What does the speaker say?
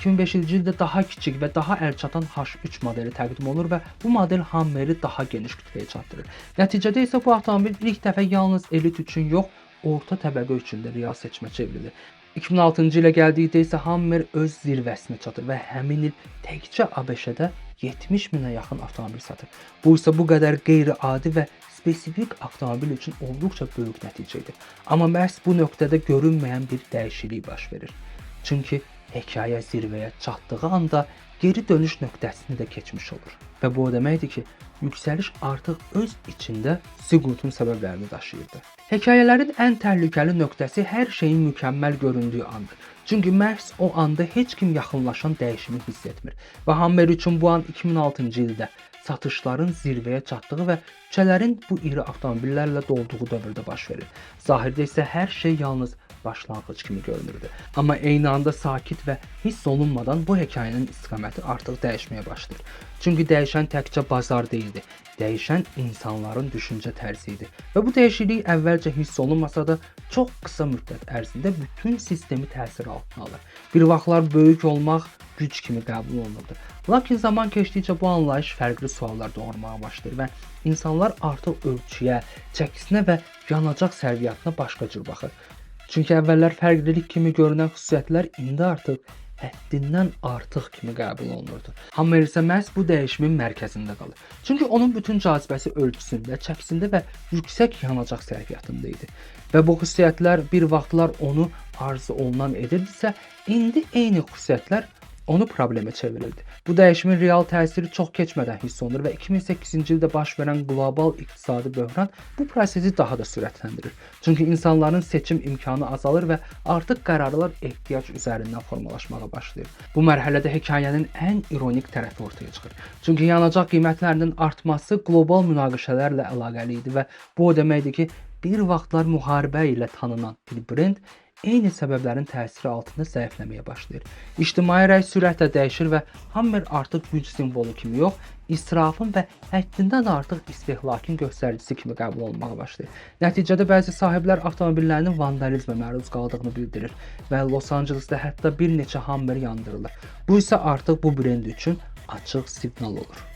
2005-ci ildə daha kiçik və daha əlçatan H3 modeli təqdim olunur və bu model Hammeri daha geniş kütləyə çatdırır. Nəticədə isə bu avtomobil ilk dəfə yalnız elit üçün yox, orta təbəqə üçün də real seçimə çevrilir. 2006-cı ilə gəldikdə isə Hammer öz zirvəsinə çatır və həmin il təkcə ABŞ-də 70 minə yaxın avtomobil satır. Bu isə bu qədər qeyri-adi və spesifik avtomobil üçün olduqca böyük nəticə idi. Amma məhz bu nöqtədə görünməyən bir dəyişiklik baş verir. Çünki hekayə zirvəyə çatdığı anda geri dönüş nöqtəsini də keçmiş olur. Və bu o deməkdir ki, yüksəliş artıq öz içində süqutun səbəblərini daşıyırdı. Hekayələrin ən təhlükəli nöqtəsi hər şeyin mükəmməl göründüyü andır. Çünki məhz o anda heç kim yaxınlaşan dəyişimi hiss etmir. Və Hammer üçün bu an 2006-cı ildə satışların zirvəyə çatdığı və küçələrin bu iri avtomobillərlə dolduğu dövrdə baş verir. Zahirdə isə hər şey yalnız başlanğıc kimi görünürdü. Amma eyni anda sakit və hiss olunmadan bu hekayənin istiqaməti artıq dəyişməyə başlayır. Çünki dəyişən təkcə bazar deyildi, dəyişən insanların düşüncə tərzi idi. Və bu dəyişiklik əvvəlcə hiss olunmasa da çox qısa müddət ərzində bütün sistemi təsir altına alır. Bir vaxtlar böyük olmaq güc kimi qəbul olunurdu. Lakin zaman keçdikcə bu anlayış fərqli suallar doğurmağa başlayır və insanlar artıq ölçüyə, çəkisinə və yanacaq sərfiyyatına başqa cür baxır. Çünki əvvəllər fərqlilik kimi görünən xüsusiyyətlər indi artıq həddindən artıq kimi qəbul olunurdu. Hammer isə məhz bu dəyişimin mərkəzində qalır. Çünki onun bütün cazibəsi ölçüsündə, çəkisində və yüksək yanacaq sərfiyyatında idi. Və bu xüsusiyyətlər bir vaxtlar onu arzu olunan edirdisə, indi eyni xüsusiyyətlər onu problemə çevirirdi. Bu dəyişimin real təsiri çox keçmədən hiss olunur və 2008-ci ildə baş verən qlobal iqtisadi böhran bu prosesi daha da sürətləndirir. Çünki insanların seçim imkanı azalır və artıq qərarlar ehtiyac üzərindən formalaşmağa başlayır. Bu mərhələdə hekayənin ən ironik tərəfi ortaya çıxır. Çünki yanacaq qiymətlərinin artması qlobal münaqişələrlə əlaqəli idi və bu o deməkdir ki, bir vaxtlar müharibə ilə tanınan bir brend eyni səbəblərin təsiri altında zəifləməyə başlayır. İctimai rəy sürətlə dəyişir və Hammer artıq güc simvolu kimi yox, israfın və həddindən artıq istehlakın göstəricisi kimi qəbul olunmağa başlayır. Nəticədə bəzi sahiblər avtomobillərinin vandalizmə məruz qaldığını bildirir və Los Angelesdə hətta bir neçə Hammer yandırılır. Bu isə artıq bu brend üçün açıq siqnal olur.